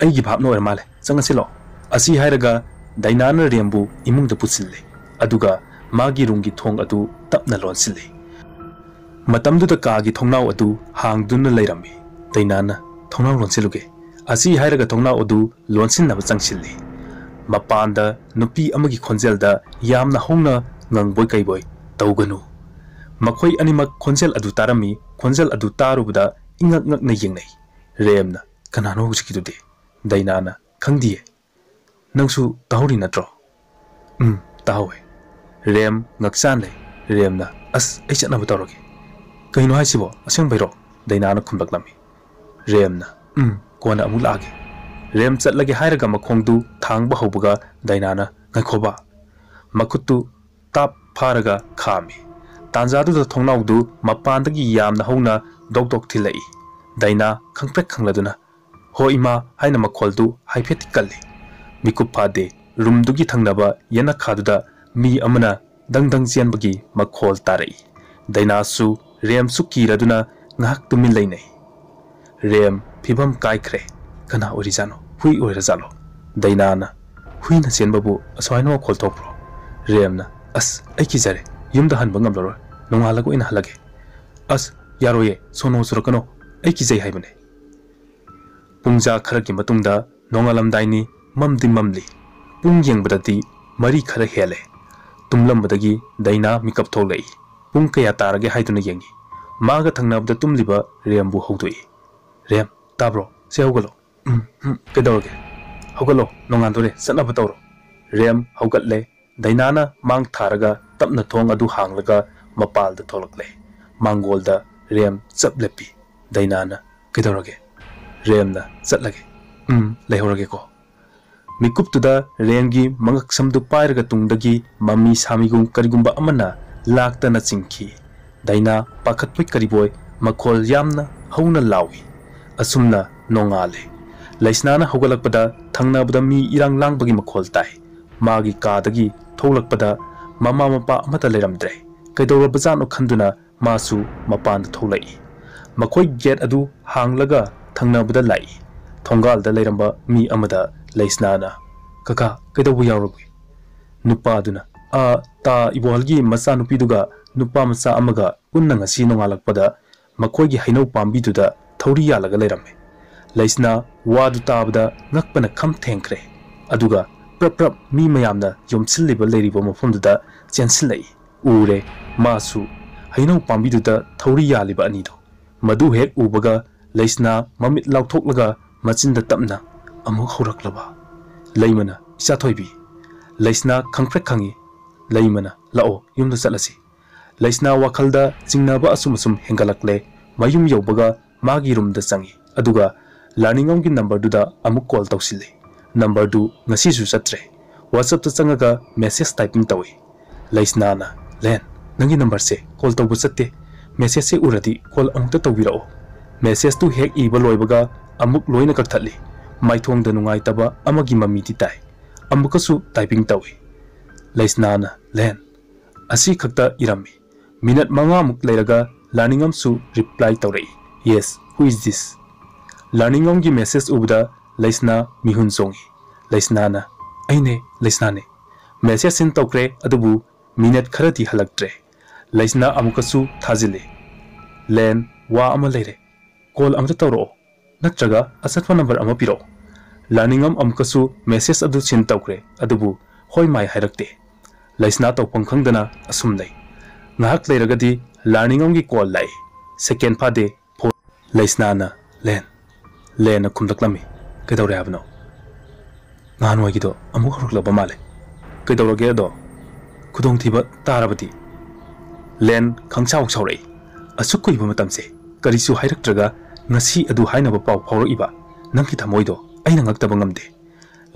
ꯑꯩꯒꯤ ꯚꯥꯞꯅ ꯑꯣꯏꯔ ꯃꯥꯜꯂꯦ, ꯆꯪꯉꯁꯤ ꯂꯥꯛꯑꯣ꯫" ꯑꯁꯤ ꯍꯥꯏꯔꯒ ꯗꯥꯏꯅꯥꯅ ꯔꯦꯝꯕꯨ ꯏꯃꯨꯡꯗ ꯄꯨꯁꯤꯜꯂꯦ꯫ ꯑꯗꯨꯒ ꯃꯥꯒꯤ ꯔꯨꯝꯒꯤ ꯊꯣꯡ ꯑꯗꯨ ꯇꯞꯅ ꯂꯣꯟꯁꯤꯜꯂꯦ꯫ ꯃꯇꯝꯗꯨꯗ ꯀꯥꯒꯤ ꯊꯣꯡꯅꯥꯎ ꯑꯗꯨ ꯍꯥꯡꯗꯨꯅ ꯂꯩꯔꯝꯃꯤ꯫ ꯗꯥꯏꯅꯥꯅ, "ꯊꯣꯡꯅꯥꯎ ꯂꯣꯟꯁꯤꯜꯂꯨꯒꯦ꯫" ꯑꯁꯤ ꯍꯥꯏꯔꯒ ꯊꯣꯡꯅꯥꯎ ꯑꯗꯨ ꯂꯣꯟꯁꯤꯟꯅꯕ ꯆꯪꯁꯤꯜꯂꯤ꯫ ꯃꯄꯥꯟꯗ ꯅꯨꯄꯤ ꯑꯃꯒꯤ ꯈꯣꯟꯖꯦꯜꯗ ꯌꯥꯝꯅ ꯍꯧꯅ ꯉꯪꯕꯣꯏ ꯀꯩꯕꯣꯏ, "ꯇꯧꯒꯅꯨ꯫" ꯃꯈꯣꯏ ꯑꯅꯤꯃꯛ ꯈꯣꯟꯖꯦꯜ ꯑꯗꯨ ꯇꯥꯔꯝꯃꯤ꯫ ꯈꯣꯟꯖꯦꯜ ꯑꯗꯨ ꯇꯥꯔꯨꯕꯗ ꯏꯉꯛ ꯉꯛꯅ ꯌꯦꯡꯅꯩ꯫ ꯔꯦꯝꯅ, "ꯀꯅꯥꯅꯣ ꯍꯧꯖꯤꯛꯀꯤꯗꯨꯗꯤ?" ꯗꯥꯏꯅꯥꯅ, "ꯈꯪꯗꯤꯌꯦ꯫ ꯅꯪꯁꯨ ꯇꯥꯍꯧꯔꯤ ꯅꯠꯇ꯭ꯔꯣ?" "ꯎꯝ, ꯇꯥꯍꯧꯋꯦ꯫" ꯔꯦꯝ ꯉꯛꯆꯥꯟꯅꯩ꯫ ꯔꯦꯝꯅ, "ꯑꯁ, ꯑꯩ ꯆꯠꯅꯕ ꯇꯧꯔꯒꯦ꯫" "ꯀꯩꯅꯣ ꯍꯥꯏꯁꯤꯕꯣ? ꯑꯁꯦꯡꯕꯩꯔꯣ?" ꯗꯥꯏꯅꯥꯅ ꯈꯨꯝꯂꯛꯂꯝꯃꯤ꯫ ꯔꯦꯝꯅ, "ꯎꯝ, ꯀꯣꯟꯅ ꯑꯃꯨꯛ ꯂꯥꯛꯑꯒꯦ꯫" ꯔꯦꯝ ꯆꯠꯂꯒꯦ ꯍꯥꯏꯔꯒ ꯃꯈꯣꯡꯗꯨ ꯊꯥꯡꯕ ꯍꯧꯕꯒ ꯗꯥꯏꯅꯥꯅ, "ꯉꯥꯏꯈꯣꯕ꯫" ꯃꯈꯨꯠꯇꯨ ꯇꯥꯞ ꯐꯥꯔꯒ ꯈꯥꯝꯃꯤ꯫ ꯇꯥꯟꯖꯥꯗꯨꯗ ꯊꯣꯡꯅꯥꯎꯗꯨ ꯃꯄꯥꯟꯗꯒꯤ ꯌꯥꯝꯅ ꯍꯧꯅ ꯗꯣꯛ ꯗꯣꯛ ꯊꯤꯜꯂꯛꯏ꯫ ꯗꯥꯏꯅꯥ ꯈꯪꯄ꯭ꯔꯦꯛ ꯈꯪꯂꯗꯨꯅ, "ꯍꯣ ꯏꯃꯥ" ꯍꯥꯏꯅ ꯃꯈꯣꯜꯗꯨ ꯍꯥꯏꯐꯦꯠꯇꯤ ꯀꯜꯂꯤ꯫ ꯃꯤꯀꯨꯞ ꯐꯥꯗꯦ, ꯔꯨꯝꯗꯨꯒꯤ ꯊꯪꯅꯕ ꯌꯦꯅꯈꯥꯗꯨꯗ ꯃꯤ ꯑꯃꯅ ꯗꯪ ꯗꯪ ꯆꯦꯟꯕꯒꯤ ꯃꯈꯣꯜ ꯇꯥꯔꯛꯏ꯫ ꯗꯥꯏꯅꯥꯁꯨ ꯔꯦꯝꯁꯨ ꯀꯤꯔꯗꯨꯅ ꯉꯥꯏꯍꯥꯛ ꯇꯨꯃꯤꯟ ꯂꯩꯅꯩ꯫ ꯔꯦꯝ ꯐꯤꯕꯝ ꯀꯥꯏꯈ꯭ꯔꯦ꯫ "ꯀꯅꯥ ꯑꯣꯏꯔꯤꯖꯥꯠꯅꯣ? ꯍꯨꯏ ꯑꯣꯏꯔꯖꯥꯠꯂꯣ?" ꯗꯥꯏꯅꯥꯅ, "ꯍꯨꯏꯅ ꯆꯦꯟꯕꯕꯨ ꯑꯁꯨꯃꯥꯏꯅ ꯃꯈꯣꯜ ꯊꯣꯛꯄ꯭ꯔꯣ?" ꯔꯦꯝꯅ, "ꯑꯁ, ꯑꯩ ꯀꯤꯖꯔꯦ꯫ ꯌꯨꯝꯗ ꯍꯟꯕ ꯉꯝꯂꯔꯣꯏ꯫ ꯅꯣꯡꯉꯥꯜꯂꯒ ꯑꯣꯏꯅ ꯍꯜꯂꯒꯦ꯫ ꯑꯁ, ꯌꯥꯔꯣꯏꯌꯦ, ꯁꯣꯅꯣ ꯆꯨꯔꯛꯀꯅꯣ꯫ ꯑꯩ ꯀꯤꯖꯩ ꯍꯥꯏꯕꯅꯦ꯫ ꯄꯨꯡꯖꯥ ꯈꯔꯒꯤ ꯃꯇꯨꯡꯗ ꯅꯣꯡꯉꯥꯜꯂꯝꯗꯥꯏꯅꯤ, ꯃꯝꯗꯤ ꯃꯝꯂꯤ꯫ ꯄꯨꯡ ꯌꯦꯡꯕꯗꯗꯤ ꯃꯔꯤ ꯈꯔ ꯍꯦꯜꯂꯦ꯫ ꯇꯨꯝꯂꯝꯕꯗꯒꯤ ꯗꯥꯏꯅꯥ ꯃꯤꯀꯞ ꯊꯣꯛꯂꯛꯏ꯫ ꯄꯨꯡ ꯀꯌꯥ ꯇꯥꯔꯒꯦ ꯍꯥꯏꯗꯨꯅ ꯌꯦꯡꯉꯤ꯫ ꯃꯥꯒ ꯊꯪꯅꯕꯗ ꯇꯨꯝꯂꯤꯕ ꯔꯦꯝꯕꯨ ꯍꯧꯗꯣꯛꯏ꯫ "ꯔꯦꯝ, ꯇꯥꯕ꯭ꯔꯣ? ꯁꯦ ꯍꯧꯒꯠꯂꯣ꯫" "ꯎꯝ, ꯎꯝ, ꯀꯩꯗꯧꯔꯒꯦ? ꯍꯧꯒꯠꯂꯣ, ꯅꯣꯡꯉꯥꯟꯗꯣꯔꯦ, ꯆꯠꯅꯕ ꯇꯧꯔꯣ꯫" ꯔꯦꯝ ꯍꯧꯒꯠꯂꯦ꯫ ꯗꯥꯏꯅꯥꯅ ꯃꯥꯡ ꯊꯥꯔꯒ ꯇꯞꯅ ꯊꯣꯡ ꯑꯗꯨ ꯍꯥꯡꯂꯒ ꯃꯄꯥꯜꯗ ꯊꯣꯛꯂꯛꯂꯦ꯫ ꯃꯥꯡꯒꯣꯜꯗ ꯔꯦꯝ ꯆꯞ ꯂꯦꯞꯄꯤ꯫ ꯗꯥꯏꯅꯥꯅ, "ꯀꯩꯗꯧꯔꯒꯦ?" ꯔꯦꯝꯅ, "ꯆꯠꯂꯒꯦ꯫" "ꯎꯝ, ꯂꯩꯍꯧꯔꯒꯦꯀꯣ꯫" ꯃꯤꯀꯨꯞꯇꯨꯗ ꯔꯦꯝꯒꯤ ꯃꯉꯛꯁꯝꯗꯨ ꯄꯥꯏꯔꯒ ꯇꯨꯡꯗꯒꯤ ꯃꯃꯤ ꯁꯥꯃꯤꯒꯨꯝ ꯀꯔꯤꯒꯨꯝꯕ ꯑꯃꯅ ꯂꯥꯛꯇꯅ ꯆꯤꯡꯈꯤ꯫ ꯗꯥꯏꯅꯥ ꯄꯥꯈꯠꯄꯣꯏ ꯀꯔꯤꯕꯣꯏ ꯃꯈꯣꯜ ꯌꯥꯝꯅ ꯍꯧꯅ ꯂꯥꯎꯏ꯫ ꯑꯁꯨꯝꯅ ꯅꯣꯡꯉꯥꯜꯂꯦ꯫ ꯂꯩꯁꯅꯥꯅ ꯍꯧꯒꯠꯂꯛꯄꯗ ꯊꯪꯅꯕꯗ ꯃꯤ ꯏꯔꯥꯡ ꯂꯥꯡꯕꯒꯤ ꯃꯈꯣꯜ ꯇꯥꯏ꯫ ꯃꯥꯒꯤ ꯀꯥꯗꯒꯤ ꯊꯣꯛꯂꯛꯄꯗ ꯃꯃꯥ ꯃꯄꯥ ꯑꯃꯠꯇ ꯂꯩꯔꯝꯗ꯭ꯔꯦ꯫ ꯀꯩꯗꯧꯔꯕꯖꯥꯠꯅꯣ ꯈꯟꯗꯨꯅ ꯃꯥꯁꯨ ꯃꯄꯥꯟꯗ ꯊꯣꯛꯂꯛꯏ꯫ ꯃꯈꯣꯏ ꯒꯦꯠ ꯑꯗꯨ ꯍꯥꯡꯂꯒ ꯊꯪꯅꯕꯗ ꯂꯥꯛꯏ꯫ ꯊꯣꯡꯒꯥꯜꯗ ꯂꯩꯔꯝꯕ ꯃꯤ ꯑꯃꯗ ꯂꯩꯁꯅꯥꯅ, "ꯀꯀꯥ, ꯀꯩꯗꯧꯕ ꯌꯥꯎꯔꯕꯒꯦ?" ꯅꯨꯄꯥꯗꯨꯅ, "ꯑꯥ, ꯇꯥ ꯏꯕꯣꯍꯜꯒꯤ ꯃꯆꯥꯅꯨꯄꯤꯗꯨꯒ ꯅꯨꯄꯥ ꯃꯆꯥ ꯑꯃꯒ ꯄꯨꯟꯅ ꯉꯁꯤ ꯅꯣꯡꯉꯥꯜꯂꯛꯄꯗ ꯃꯈꯣꯏꯒꯤ ꯍꯩꯅꯧ ꯄꯥꯝꯕꯤꯗꯨꯗ ꯊꯧꯔꯤ ꯌꯥꯜꯂꯒ ꯂꯩꯔꯝꯃꯦ꯫" ꯂꯩꯁꯅꯥ ꯋꯥꯗꯨ ꯇꯥꯕꯗ ꯉꯛꯄꯅ ꯈꯝ ꯊꯦꯡꯈ꯭ꯔꯦ꯫ ꯑꯗꯨꯒ ꯄ꯭ꯔꯞ ꯄ꯭ꯔꯞ ꯃꯤ ꯃꯌꯥꯝꯅ ꯌꯣꯝꯁꯤꯜꯂꯤꯕ ꯂꯩꯔꯤꯕ ꯃꯐꯝꯗꯨꯗ ꯆꯦꯟꯁꯤꯜꯂꯛꯏ꯫ ꯎꯔꯦ, ꯃꯥꯁꯨ ꯍꯩꯅꯧ ꯄꯥꯝꯕꯤꯗꯨꯗ ꯊꯧꯔꯤ ꯌꯥꯜꯂꯤꯕ ꯑꯅꯤꯗꯣ꯫ ꯃꯗꯨ ꯍꯦꯛ ꯎꯕꯒ ꯂꯩꯁꯅꯥ ꯃꯃꯤꯠ ꯂꯥꯎꯊꯣꯛꯂꯒ ꯃꯆꯤꯟꯗ ꯇꯞꯅ, "ꯑꯃꯨꯛ ꯍꯧꯔꯛꯂꯕ?" ꯂꯩꯃꯅ, "ꯏꯆꯥꯊꯣꯏꯕꯤ꯫" ꯂꯩꯁꯅꯥ ꯈꯪꯄ꯭ꯔꯦꯛ ꯈꯪꯏ꯫ ꯂꯩꯃꯅ, "ꯂꯥꯛꯑꯣ, ꯌꯨꯝꯗ ꯆꯠꯂꯁꯤ꯫" ꯂꯩꯁꯅꯥ ꯋꯥꯈꯜꯗ ꯆꯤꯡꯅꯕ ꯑꯁꯨꯝ ꯑꯁꯨꯝ ꯍꯦꯟꯒꯠꯂꯛꯂꯦ꯫ ꯃꯌꯨꯝ ꯌꯧꯕꯒ ꯃꯥꯒꯤ ꯔꯨꯝꯗ ꯆꯪꯏ, ꯑꯗꯨꯒ ꯂꯥꯔꯅꯤꯡꯉꯝꯒꯤ ꯅꯝꯕꯔꯗꯨꯗ ꯑꯃꯨꯛ ꯀꯣꯜ ꯇꯧꯁꯤꯜꯂꯤ꯫ ꯅꯝꯕꯔꯗꯨ ꯉꯁꯤꯁꯨ ꯆꯠꯇ꯭ꯔꯦ꯫ ꯋꯥꯆꯞꯇ ꯆꯪꯉꯒ ꯃꯦꯁꯦꯖ ꯇꯥꯏꯄꯤꯡ ꯇꯧꯏ꯫ ꯂꯩꯁꯅꯥꯅ, "ꯂꯦꯟ, ꯅꯪꯒꯤ ꯅꯝꯕꯔꯁꯦ ꯀꯣꯜ ꯇꯧꯕ ꯆꯠꯇꯦ꯫ ꯃꯦꯁꯦꯖꯁꯦ ꯎꯔꯗꯤ ꯀꯣꯜ ꯑꯃꯨꯛꯇ ꯇꯧꯕꯤꯔꯛꯑꯣ꯫" ꯃꯦꯁꯦꯖꯇꯨ ꯍꯦꯛ ꯏꯕ ꯂꯣꯏꯕꯒ ꯑꯃꯨꯛ ꯂꯣꯏꯅ ꯀꯛꯊꯠꯂꯤ꯫ ꯃꯥꯏꯊꯣꯡꯗ ꯅꯨꯡꯉꯥꯏꯇꯕ ꯑꯃꯒꯤ ꯃꯃꯤꯗꯤ ꯇꯥꯏ꯫ ꯑꯃꯨꯛꯀꯁꯨ ꯇꯥꯏꯄꯤꯡ ꯇꯧꯏ꯫ ꯂꯩꯁꯅꯥꯅ, "ꯂꯦꯟ, ꯑꯁꯤ ꯈꯛꯇ ꯏꯔꯝꯃꯤ꯫" ꯃꯤꯅꯠ ꯃꯉꯥꯃꯨꯛ ꯂꯩꯔꯒ ꯂꯥꯔꯅꯤꯡꯉꯝꯁꯨ ꯔꯤꯄ꯭ꯂꯥꯏ ꯇꯧꯔꯛꯏ, "Yes, who is this?" ꯂꯥꯔꯅꯤꯡꯉꯝꯒꯤ ꯃꯦꯁꯦꯖ ꯎꯕꯗ ꯂꯩꯁꯅꯥ ꯃꯤꯍꯨꯟ ꯆꯣꯡꯏ꯫ ꯂꯩꯁꯅꯥꯅ, "ꯑꯩꯅꯦ, ꯂꯩꯁꯅꯥꯅꯦ꯫" ꯃꯦꯁꯦꯖ ꯁꯤꯟ ꯇꯧꯈ꯭ꯔꯦ, ꯑꯗꯨꯕꯨ ꯃꯤꯅꯠ ꯈꯔꯗꯤ ꯍꯜꯂꯛꯇ꯭ꯔꯦ꯫ ꯂꯩꯁꯅꯥ ꯑꯃꯨꯛꯀꯁꯨ ꯊꯥꯖꯤꯜꯂꯤ꯫ "ꯂꯦꯟ, ꯋꯥ ꯑꯃ ꯂꯩꯔꯦ꯫ ꯀꯣꯜ ꯑꯃꯇ ꯇꯧꯔꯛꯑꯣ, ꯅꯠꯇ꯭ꯔꯒ ꯑꯆꯠꯄ ꯅꯝꯕꯔ ꯑꯃ ꯄꯤꯔꯛꯑꯣ꯫" ꯂꯥꯔꯅꯤꯡꯉꯝ ꯑꯃꯨꯛꯀꯁꯨ ꯃꯦꯁꯦꯖ ꯑꯗꯨ ꯁꯤꯟ ꯇꯧꯈ꯭ꯔꯦ, ꯑꯗꯨꯕꯨ ꯍꯣꯏ ꯃꯥꯏ ꯍꯥꯏꯔꯛꯇꯦ꯫ ꯂꯩꯁꯅꯥ ꯇꯧꯐꯝ ꯈꯪꯗꯅ ꯑꯁꯨꯝ ꯂꯩ꯫ ꯉꯥꯏꯍꯥꯛ ꯂꯩꯔꯒꯗꯤ ꯂꯥꯔꯅꯤꯡꯉꯝꯒꯤ ꯀꯣꯜ ꯂꯥꯛꯏ꯫ ꯁꯦꯀꯦꯟ ꯐꯥꯗꯦ, ꯐꯣꯟ꯫ ꯂꯩꯁꯅꯥꯅ "ꯂꯦꯟ, ꯂꯦꯟ" ꯑꯅ ꯈꯨꯝꯂꯛꯂꯝꯃꯤ꯫ "ꯀꯩꯗꯧꯔꯦ ꯍꯥꯏꯕꯅꯣ?" "ꯅꯍꯥꯟꯋꯥꯏꯒꯤꯗꯣ ꯑꯃꯨꯛ ꯍꯧꯔꯛꯂꯕ ꯃꯥꯜꯂꯦ꯫" "ꯀꯩꯗꯧꯔꯒꯦ ꯑꯗꯣ?" "ꯈꯨꯗꯣꯡꯊꯤꯕ ꯇꯥꯔꯕꯗꯤ?" ꯂꯦꯟ ꯈꯪꯁꯥꯎ ꯁꯥꯎꯔꯛꯏ꯫ "ꯑꯁꯨꯛ ꯀꯨꯏꯕ ꯃꯇꯝꯁꯦ ꯀꯔꯤꯁꯨ ꯍꯥꯏꯔꯛꯇ꯭ꯔꯒ ꯉꯁꯤ ꯑꯗꯨ ꯍꯥꯏꯅꯕ ꯄꯥꯎ ꯐꯥꯎꯔꯛꯏꯕ ꯅꯪꯒꯤ ꯊꯃꯣꯏꯗꯣ ꯑꯩꯅ ꯉꯛꯇꯕ ꯉꯝꯗꯦ꯫"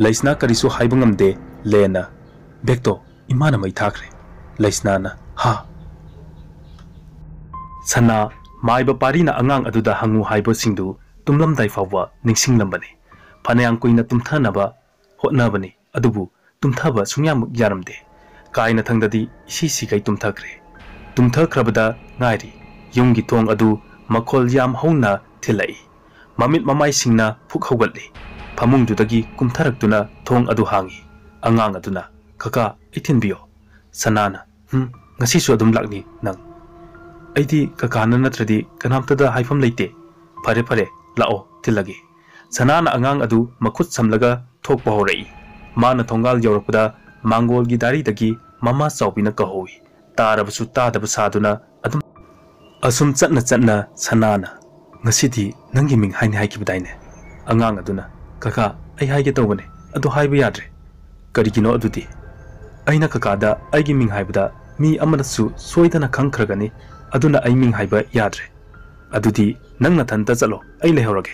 ꯂꯩꯁꯅꯥ ꯀꯔꯤꯁꯨ ꯍꯥꯏꯕ ꯉꯝꯗꯦ꯫ ꯂꯦꯟꯅ, "ꯕꯦꯛꯇꯣ ꯏꯃꯥꯅ ꯃꯩ ꯊꯥꯈ꯭ꯔꯦ꯫" ꯂꯩꯁꯅꯥꯅ, "ꯍꯥ?" ꯁꯅꯥ, ꯃꯥꯏꯕ ꯄꯥꯔꯤꯅ ꯑꯉꯥꯡ ꯑꯗꯨꯗ ꯍꯪꯉꯨ ꯍꯥꯏꯕꯁꯤꯡꯗꯨ ꯇꯨꯝꯂꯝꯗꯥꯏ ꯐꯥꯎꯕ ꯅꯤꯡꯁꯤꯡꯂꯝꯕꯅꯤ꯫ ꯐꯅꯌꯥꯝ ꯀꯨꯏꯅ ꯇꯨꯝꯊꯅꯕ ꯍꯣꯠꯅꯕꯅꯤ, ꯑꯗꯨꯕꯨ ꯇꯨꯝꯊꯕ ꯁꯨꯡꯌꯥꯃꯛ ꯌꯥꯔꯝꯗꯦ꯫ ꯀꯥꯏꯅ ꯊꯪꯗꯗꯤ ꯏꯁꯤ ꯁꯤꯒꯩ ꯇꯨꯝꯊꯈ꯭ꯔꯦ꯫ ꯇꯨꯝꯊꯈ꯭ꯔꯕꯗ ꯉꯥꯏꯔꯤ꯫ ꯌꯨꯝꯒꯤ ꯊꯣꯡ ꯑꯗꯨ ꯃꯈꯣꯜ ꯌꯥꯝ ꯍꯧꯅ ꯊꯤꯜꯂꯛꯏ꯫ ꯃꯃꯤꯠ ꯃꯃꯥꯏꯁꯤꯡꯅ ꯐꯨꯛ ꯍꯧꯒꯠꯂꯤ꯫ ꯐꯃꯨꯡꯗꯨꯗꯒꯤ ꯀꯨꯝꯊꯔꯛꯇꯨꯅ ꯊꯣꯡ ꯑꯗꯨ ꯍꯥꯡꯏ꯫ ꯑꯉꯥꯡ ꯑꯗꯨꯅ, "ꯀꯀꯥ, ꯑꯩ ꯊꯤꯟꯕꯤꯌꯣ?" ꯁꯅꯥꯅ, "ꯍꯨꯝ, ꯉꯁꯤꯁꯨ ꯑꯗꯨꯝ ꯂꯥꯛꯅꯤ ꯅꯪ?" "ꯑꯩꯗꯤ ꯀꯀꯥꯅ ꯅꯠꯇ꯭ꯔꯗꯤ ꯀꯅꯥꯝꯇꯗ ꯍꯥꯏꯐꯝ ꯂꯩꯇꯦ꯫" "ꯐꯔꯦ, ꯐꯔꯦ, ꯂꯥꯛꯑꯣ, ꯊꯤꯜꯂꯒꯦ꯫" ꯁꯅꯥꯅ ꯑꯉꯥꯡ ꯑꯗꯨ ꯃꯈꯨꯠ ꯁꯝꯂꯒ ꯊꯣꯛꯄ ꯍꯧꯔꯛꯏ꯫ ꯃꯥꯅ ꯊꯣꯡꯒꯥꯜ ꯌꯧꯔꯛꯄꯗ ꯃꯥꯡꯒꯣꯜꯒꯤ ꯗꯥꯔꯤꯗꯒꯤ ꯃꯃꯥ ꯆꯥꯎꯕꯤꯅ ꯀꯧꯍꯧꯏ꯫ ꯇꯥꯔꯕꯁꯨ ꯇꯥꯗꯕ ꯁꯥꯗꯨꯅ ꯑꯗꯨꯝ ꯑꯁꯨꯝ ꯆꯠꯅ ꯆꯠꯅ ꯁꯅꯥꯅ, "ꯉꯁꯤꯗꯤ ꯅꯪꯒꯤ ꯃꯤꯡ ꯍꯥꯏꯅꯤ ꯍꯥꯏꯈꯤꯕꯗꯥꯏꯅꯦ?" ꯑꯉꯥꯡ ꯑꯗꯨꯅ, "ꯀꯀꯥ, ꯑꯩ ꯍꯥꯏꯒꯦ ꯇꯧꯕꯅꯦ, ꯑꯗꯣ ꯍꯥꯏꯕ ꯌꯥꯗ꯭ꯔꯦ꯫" "ꯀꯔꯤꯒꯤꯅꯣ ꯑꯗꯨꯗꯤ?" "ꯑꯩꯅ ꯀꯀꯥꯗ ꯑꯩꯒꯤ ꯃꯤꯡ ꯍꯥꯏꯕꯗ ꯃꯤ ꯑꯃꯅꯁꯨ ꯁꯣꯏꯗꯅ ꯈꯪꯈ꯭ꯔꯒꯅꯤ, ꯑꯗꯨꯅ ꯑꯩ ꯃꯤꯡ ꯍꯥꯏꯕ ꯌꯥꯗ꯭ꯔꯦ꯫" "ꯑꯗꯨꯗꯤ ꯅꯪ ꯅꯊꯟꯇ ꯆꯠꯂꯣ, ꯑꯩ ꯂꯩꯍꯧꯔꯒꯦ꯫"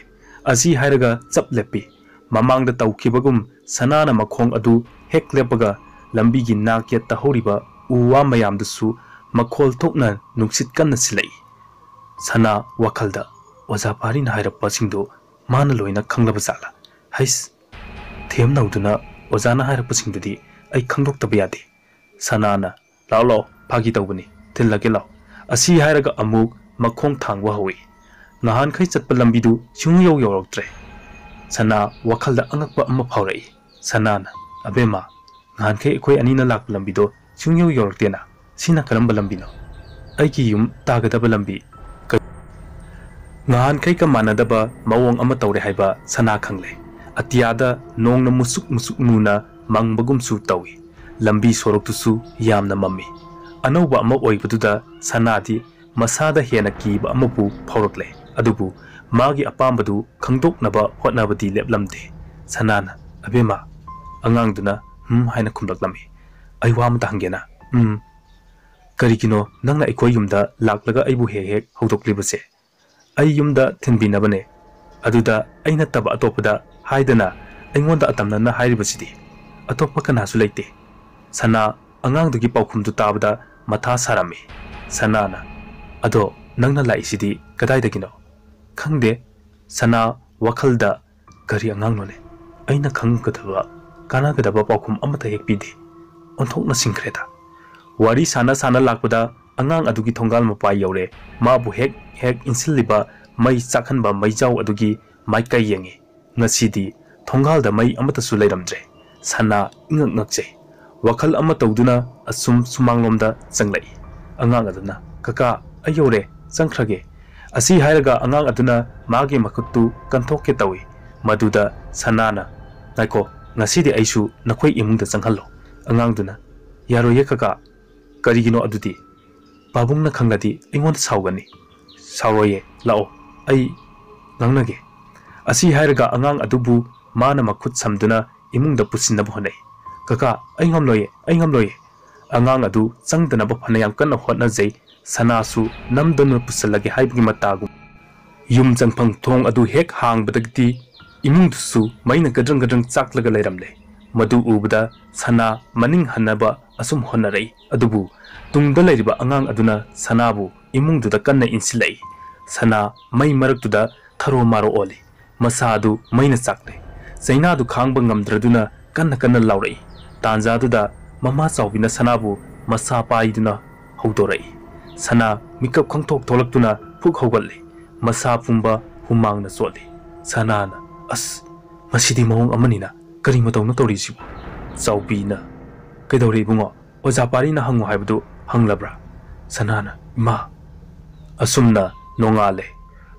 ꯑꯁꯤ ꯍꯥꯏꯔꯒ ꯆꯞ ꯂꯦꯞꯄꯤ꯫ ꯃꯃꯥꯡꯗ ꯇꯧꯈꯤꯕꯒꯨꯝ ꯁꯅꯥꯅ ꯃꯈꯣꯡ ꯑꯗꯨ ꯍꯦꯛ ꯂꯦꯞꯄꯒ ꯂꯝꯕꯤꯒꯤ ꯅꯥꯛ ꯌꯦꯠꯇ ꯍꯧꯔꯤꯕ ꯎ ꯋꯥ ꯃꯌꯥꯝꯗꯨꯁꯨ ꯃꯈꯣꯜ ꯊꯣꯛꯅ ꯅꯨꯡꯁꯤꯠ ꯀꯟꯅ ꯁꯤꯜꯂꯛꯏ꯫ ꯁꯅꯥ ꯋꯥꯈꯜꯗ, "ꯑꯣꯖꯥ ꯄꯥꯔꯤꯅ ꯍꯥꯏꯔꯛꯄꯁꯤꯡꯗꯨ ꯃꯥꯅ ꯂꯣꯏꯅ ꯈꯪꯂꯕ ꯖꯥꯠꯂꯥ? ꯍꯩꯁ, ꯊꯦꯝꯅꯧꯗꯨꯅ ꯑꯣꯖꯥꯅ ꯍꯥꯏꯔꯛꯄꯁꯤꯡꯗꯨꯗꯤ ꯑꯩ ꯈꯪꯗꯣꯛꯇꯕ ꯌꯥꯗꯦ꯫" ꯁꯅꯥꯅ, "ꯂꯥꯛꯑꯣ, ꯂꯥꯛꯑꯣ, ꯐꯥꯒꯤ ꯇꯧꯕꯅꯤ, ꯊꯤꯜꯂꯒꯦ ꯂꯥꯛꯑꯣ꯫" ꯑꯁꯤ ꯍꯥꯏꯔꯒ ꯑꯃꯨꯛ ꯃꯈꯣꯡ ꯊꯥꯡꯕ ꯍꯧꯏ꯫ ꯅꯍꯥꯟꯈꯩ ꯆꯠꯄ ꯂꯝꯕꯤꯗꯨ ꯁꯨꯡꯌꯧ ꯌꯧꯔꯛꯇ꯭ꯔꯦ꯫ ꯁꯅꯥ ꯋꯥꯈꯜꯗ ꯑꯉꯛꯄ ꯑꯃ ꯐꯥꯎꯔꯛꯏ꯫ ꯁꯅꯥꯅ, "ꯑꯕꯦꯝꯃ, ꯅꯍꯥꯟꯈꯩ ꯑꯩꯈꯣꯏ ꯑꯅꯤꯅ ꯂꯥꯛꯄ ꯂꯝꯕꯤꯗꯣ ꯁꯨꯡꯌꯧ ꯌꯧꯔꯛꯇꯦꯅ꯫ ꯁꯤꯅ ꯀꯔꯝꯕ ꯂꯝꯕꯤꯅꯣ? ꯑꯩꯒꯤ ꯌꯨꯝ ꯇꯥꯒꯗꯕ ꯂꯝꯕꯤ ꯀ-, ꯉꯍꯥꯟꯈꯩꯒ ꯃꯥꯟꯅꯗꯕ ꯃꯑꯣꯡ ꯑꯃ ꯇꯧꯔꯦ ꯍꯥꯏꯕ ꯁꯅꯥ ꯈꯪꯂꯦ꯫ ꯑꯇꯤꯌꯥꯗ ꯅꯣꯡꯅ ꯃꯨꯁꯨꯛ ꯃꯨꯁꯨꯛ ꯃꯨꯅ ꯃꯪꯕꯒꯨꯝꯁꯨ ꯇꯧꯏ꯫ ꯂꯝꯕꯤ ꯁꯣꯔꯣꯛꯇꯨꯁꯨ ꯌꯥꯝꯅ ꯃꯝꯃꯤ꯫ ꯑꯅꯧꯕ ꯑꯃ ꯑꯣꯏꯕꯗꯨꯗ ꯁꯅꯥꯗꯤ ꯃꯁꯥꯗ ꯍꯦꯟꯅ ꯀꯤꯕ ꯑꯃꯕꯨ ꯐꯥꯎꯔꯛꯂꯦ꯫ ꯑꯗꯨꯕꯨ ꯃꯥꯒꯤ ꯑꯄꯥꯝꯕꯗꯨ ꯈꯪꯗꯣꯛꯅꯕ ꯍꯣꯠꯅꯕꯗꯤ ꯂꯦꯞꯂꯝꯗꯦ꯫ ꯁꯅꯥꯅ, "ꯑꯕꯦꯝꯃ," ꯑꯉꯥꯡꯗꯨꯅ "ꯍꯨꯝ" ꯍꯥꯏꯅ ꯈꯨꯝꯂꯛꯂꯝꯃꯤ꯫ "ꯑꯩ ꯋꯥ ꯑꯃꯇ ꯍꯪꯒꯦꯅ꯫ "ꯎꯝ, ꯀꯔꯤꯒꯤꯅꯣ ꯅꯪꯅ ꯑꯩꯈꯣꯏ ꯌꯨꯝꯗ ꯂꯥꯛꯂꯒ ꯑꯩꯕꯨ ꯍꯦꯛ ꯍꯦꯛ ꯍꯧꯗꯣꯛꯂꯤꯕꯁꯦ? ꯑꯩ ꯌꯨꯝꯗ ꯊꯤꯟꯕꯤꯅꯕꯅꯦ꯫ ꯑꯗꯨꯗ ꯑꯩ ꯅꯠꯇꯕ ꯑꯇꯣꯞꯄꯗ ꯍꯥꯏꯗꯅ ꯑꯩꯉꯣꯟꯗ ꯑꯇꯝꯅꯅ ꯍꯥꯏꯔꯤꯕꯁꯤꯗꯤ? ꯑꯇꯣꯞꯄ ꯀꯅꯥꯁꯨ ꯂꯩꯇꯦ꯫" ꯁꯅꯥ ꯑꯉꯥꯡꯗꯨꯒꯤ ꯄꯥꯎꯈꯨꯝꯗꯨ ꯇꯥꯕꯗ ꯃꯊꯥ ꯁꯥꯔꯝꯃꯤ꯫ ꯁꯅꯥꯅ, "ꯑꯗꯣ ꯅꯪꯅ ꯂꯥꯛꯏꯁꯤꯗꯤ ꯀꯗꯥꯏꯗꯒꯤꯅꯣ?" "ꯈꯪꯗꯦ꯫" ꯁꯅꯥ ꯋꯥꯈꯜꯗ, "ꯀꯔꯤ ꯑꯉꯥꯡꯅꯣꯅꯦ? ꯑꯩꯅ ꯈꯪꯒꯗꯕ, ꯀꯥꯟꯅꯒꯗꯕ ꯄꯥꯎꯈꯨꯝ ꯑꯃꯠꯇ ꯍꯦꯛ ꯄꯤꯗꯦ꯫ ꯑꯣꯟꯊꯣꯛꯅ ꯁꯤꯡꯈ꯭ꯔꯦꯗ꯫" ꯋꯥꯔꯤ ꯁꯥꯟꯅ ꯁꯥꯟꯅ ꯂꯥꯛꯄꯗ ꯑꯉꯥꯡ ꯑꯗꯨꯒꯤ ꯊꯣꯡꯒꯥꯜ ꯃꯄꯥ ꯌꯧꯔꯦ꯫ ꯃꯥꯕꯨ ꯍꯦꯛ ꯍꯦꯛ ꯏꯟꯁꯤꯜꯂꯤꯕ ꯃꯩ ꯆꯥꯛꯍꯟꯕ ꯃꯩꯖꯥꯎ ꯑꯗꯨꯒꯤ ꯃꯥꯏꯀꯩ ꯌꯦꯡꯉꯤ꯫ ꯉꯁꯤꯗꯤ ꯊꯣꯡꯒꯥꯜꯗ ꯃꯩ ꯑꯃꯠꯇꯁꯨ ꯂꯩꯔꯝꯗ꯭ꯔꯦ꯫ ꯁꯅꯥ ꯏꯉꯛ ꯉꯛꯆꯩ꯫ ꯋꯥꯈꯜ ꯑꯃ ꯇꯧꯗꯨꯅ ꯑꯁꯨꯝ ꯁꯨꯃꯥꯡꯂꯣꯝꯗ ꯆꯪꯂꯛꯏ꯫ ꯑꯉꯥꯡ ꯑꯗꯨꯅ, "ꯀꯀꯥ, ꯑꯩ ꯌꯧꯔꯦ, ꯆꯪꯈ꯭ꯔꯒꯦ꯫" ꯑꯁꯤ ꯍꯥꯏꯔꯒ ꯑꯉꯥꯡ ꯑꯗꯨꯅ ꯃꯥꯒꯤ ꯃꯈꯨꯠꯇꯨ ꯀꯟꯊꯣꯛꯀꯦ ꯇꯧꯏ꯫ ꯃꯗꯨꯗ ꯁꯅꯥꯅ, "ꯉꯥꯏꯈꯣ, ꯉꯁꯤꯗꯤ ꯑꯩꯁꯨ ꯅꯈꯣꯏ ꯏꯃꯨꯡꯗ ꯆꯪꯍꯜꯂꯣ꯫" ꯑꯉꯥꯡꯗꯨꯅ, "ꯌꯥꯔꯣꯏꯌꯦ ꯀꯀꯥ꯫" "ꯀꯔꯤꯒꯤꯅꯣ ꯑꯗꯨꯗꯤ?" "ꯄꯥꯕꯨꯡꯅ ꯈꯪꯂꯗꯤ ꯑꯩꯉꯣꯟꯗ ꯁꯥꯎꯒꯅꯤ꯫" "ꯁꯥꯎꯔꯣꯏꯌꯦ, ꯂꯥꯛꯑꯣ, ꯑꯩ ꯉꯥꯡꯅꯒꯦ꯫" ꯑꯁꯤ ꯍꯥꯏꯔꯒ ꯑꯉꯥꯡ ꯑꯗꯨꯕꯨ ꯃꯥꯅ ꯃꯈꯨꯠ ꯁꯝꯗꯨꯅ ꯏꯃꯨꯡꯗ ꯄꯨꯁꯤꯟꯅꯕ ꯍꯣꯠꯅꯩ꯫ "ꯀꯀꯥ, ꯑꯩ ꯉꯝꯂꯣꯏꯌꯦ, ꯑꯩ ꯉꯝꯂꯣꯏꯌꯦ꯫" ꯑꯉꯥꯡ ꯑꯗꯨ ꯆꯪꯗꯅꯕ ꯐꯅꯌꯥꯝ ꯀꯟꯅ ꯍꯣꯠꯅꯖꯩ꯫ ꯁꯅꯥꯁꯨ ꯅꯝꯗꯨꯅ ꯄꯨꯁꯤꯜꯂꯒꯦ ꯍꯥꯏꯕꯒꯤ ꯃꯇꯥꯒꯨꯝ꯫ ꯌꯨꯝ ꯆꯪꯐꯝ ꯊꯣꯡ ꯑꯗꯨ ꯍꯦꯛ ꯍꯥꯡꯕꯗꯒꯤꯗꯤ ꯏꯃꯨꯡꯗꯨꯁꯨ ꯃꯩꯅ ꯒꯗ꯭ꯔꯪ ꯒꯗ꯭ꯔꯪ ꯆꯥꯛꯂꯒ ꯂꯩꯔꯝꯂꯦ꯫ ꯃꯗꯨ ꯎꯕꯗ ꯁꯅꯥ ꯃꯅꯤꯡ ꯍꯟꯅꯕ ꯑꯁꯨꯝ ꯍꯣꯠꯅꯔꯛꯏ꯫ ꯑꯗꯨꯕꯨ ꯇꯨꯡꯗ ꯂꯩꯔꯤꯕ ꯑꯉꯥꯡ ꯑꯗꯨꯅ ꯁꯅꯥꯕꯨ ꯏꯃꯨꯡꯗꯨꯗ ꯀꯟꯅ ꯏꯟꯁꯤꯜꯂꯛꯏ꯫ ꯁꯅꯥ ꯃꯩ ꯃꯔꯛꯇꯨꯗ ꯊꯔꯣ ꯃꯥꯔꯣ ꯑꯣꯜꯂꯤ꯫ ꯃꯁꯥ ꯑꯗꯨ ꯃꯩꯅ ꯆꯥꯛꯂꯦ꯫ ꯆꯩꯅꯥꯗꯨ ꯈꯥꯡꯕ ꯉꯝꯗ꯭ꯔꯗꯨꯅ ꯀꯟꯅ ꯀꯟꯅ ꯂꯥꯎꯔꯛꯏ꯫ ꯇꯥꯟꯖꯥꯗꯨꯗ ꯃꯃꯥ ꯆꯥꯎꯕꯤꯅ ꯁꯅꯥꯕꯨ ꯃꯁꯥ ꯄꯥꯏꯗꯨꯅ ꯍꯧꯗꯣꯔꯛꯏ꯫ ꯁꯅꯥ ꯃꯤꯀꯞ ꯈꯪꯊꯣꯛ ꯊꯣꯛꯂꯛꯇꯨꯅ ꯐꯨꯛ ꯍꯧꯒꯠꯂꯤ꯫ ꯃꯁꯥ ꯄꯨꯝꯕ ꯍꯨꯃꯥꯡꯅ ꯆꯣꯠꯂꯤ꯫ ꯁꯅꯥꯅ, "ꯑꯁ, ꯃꯁꯤꯗꯤ ꯃꯑꯣꯡ ꯑꯃꯅꯤꯅ, ꯀꯔꯤ ꯃꯇꯧꯅꯣ ꯇꯧꯔꯤꯁꯤꯕꯨ?" ꯆꯥꯎꯕꯤꯅ, "ꯀꯩꯗꯧꯔꯦ ꯏꯕꯨꯡꯉꯣ? ꯑꯣꯖꯥ ꯄꯥꯔꯤꯅ ꯍꯪꯉꯨ ꯍꯥꯏꯕꯗꯨ ꯍꯪꯂꯕ꯭ꯔꯥ? ꯁꯅꯥꯅ, "ꯏꯃꯥ!" ꯑꯁꯨꯝꯅ ꯅꯣꯡꯉꯥꯜꯂꯦ꯫